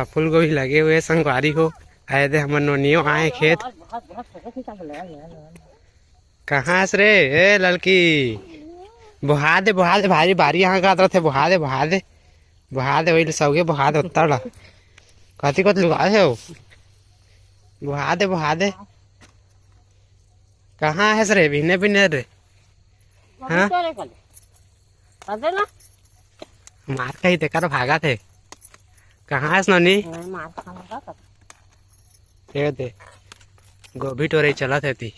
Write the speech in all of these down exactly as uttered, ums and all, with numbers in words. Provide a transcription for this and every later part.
फूलगोभी लगे हुए संगवारी हो। आए दे हमर नोनियो आए खेत। कहाँ हस रे ए ललकी? बोहा दे, बोहा दे, भारी भारी यहाँ का रथे। बोहा दे, बोहा दे, बोहा दे, वही सौगे बोहा दे उत्तर ला। कथी कथी लुका हे हो? बोहा दे, बोहा दे। कहाँ हस रे बिहने बिहने रे? हाँ? मार कही तेकर भागत हे। कहाँ हस नोनी? ए दे, गोभी टोरे चलत हे ती।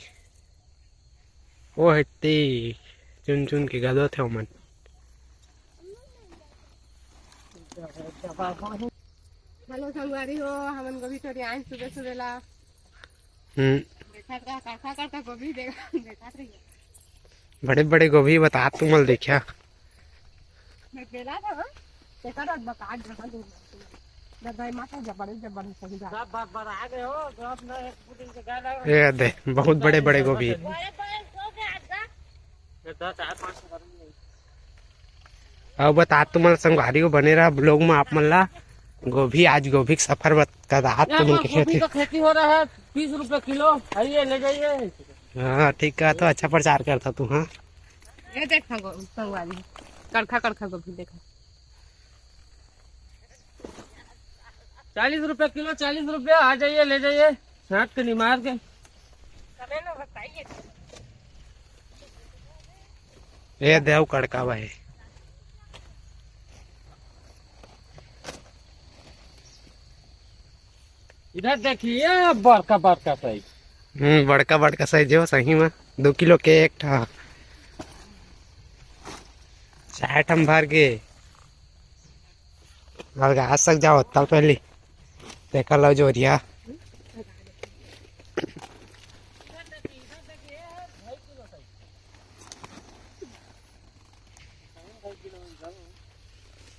ओ हे ती, चुन चुन के गदत हे ओमन। हेलो संगवारी हो, हमन गोभी टोरे आए सुबह सुबह ला। हम्म। देखत रहा, कड़का कड़का गोभी देखा, देखत रहिए। बड़े बड़े गोभी बतात तुमन देखा। मैं बेला था, हाँ? देखा था, बता दे, हाँ, दे, दे, दे, माता जबड़े, जबड़े, सही बात। सब बात बता गए हो, जो अपना एक फुट इनके गाय लाओ। ये दे, बहुत बड़े बड़े गोभी। बड़े बड़े हो गए आज का। ये दस, चार, पाँच सौ करूँगी। अउ बता तुमन संगवारी हो, बने रहा ब्लॉग में आप मन ला। गोभी, आज गोभी के सफर बता तुमन के गोभी खेत। का खेती हो रहा है, तीस रुपए किलो, आइए ले जाइए। हाँ ठीक है, तो अच्छा प्रचार करता तू। हाँ, ये देखा गो-, संगवारी, कड़खा कड़खा गोभी देखा। चालीस रुपए किलो, चालीस रुपए, आ जाइए, ले जाइए, छाट के निमार के। ये देव कड़का भाई। इधर देखिए, बड़का बड़का साइज। हम्म, बड़का बड़का साइज हो सही में। दो किलो के एक ठा, चार ठम भर के। अलगा सक जाओ तब पहली देखा लो जोरिया।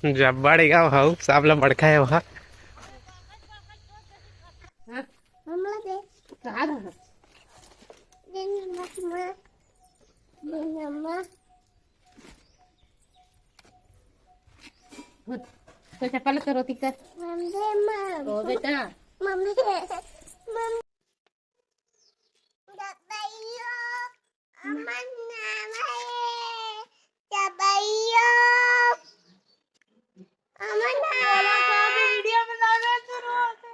जब बड़ेगा भाऊ, सब ला बड़का है वहाँ। मम्मा दे। कहाँ रहा? दे मम्मा, मम्मा। दे मम्मा। तो चप्पल तो रोटी कर। मम दे मम। ओ बेटा। मम दे। मम। दबाइयो। अमन नाम है। दबाइयो। अमन नाम। वीडियो बनावे शुरू होते।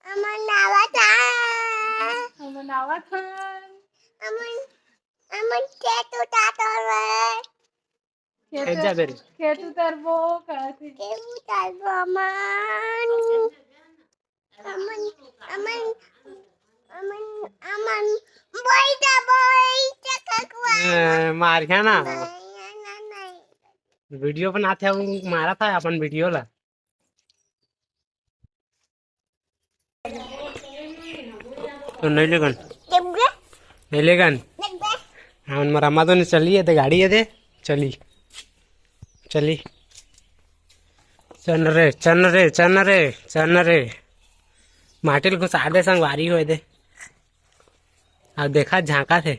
अमन नावा था। अमन नावा था। अमन, अमन खेत उठाता है। खेत खेत जाबे रे। खेत उतरबो, कहत हे। खेत उतरबो, अमन। अमन, अमन, अमन, अमन। बोई दा, बोई, चककुआ। ए, मार खाना। नहीं, नहीं, नहीं। वीडियो बनाते हैं, वो मारा था अपन वीडियो ला। तो नहीं लेगन। नहीं लेगन। हमन मरामा तो नहीं चली है, दे गाड़ी है दे। चली। चली। चन रे, चन रे, चन रे, चन रे। माटी ल घुसा दे संगवारी होए दे। अब देखा झांका थे।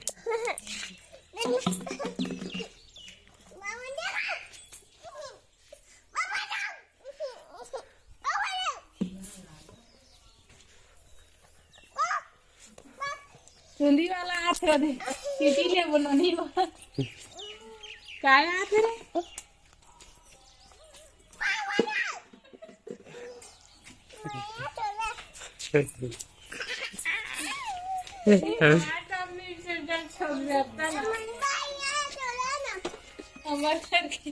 चुंदी वाला आत रहे, सीटी ले बोलो नहीं बा। काय आत रे? हमार घर के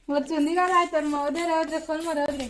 वो चुंदी वाला है, तोर मौदे रहो, जो फोन में रहो रे।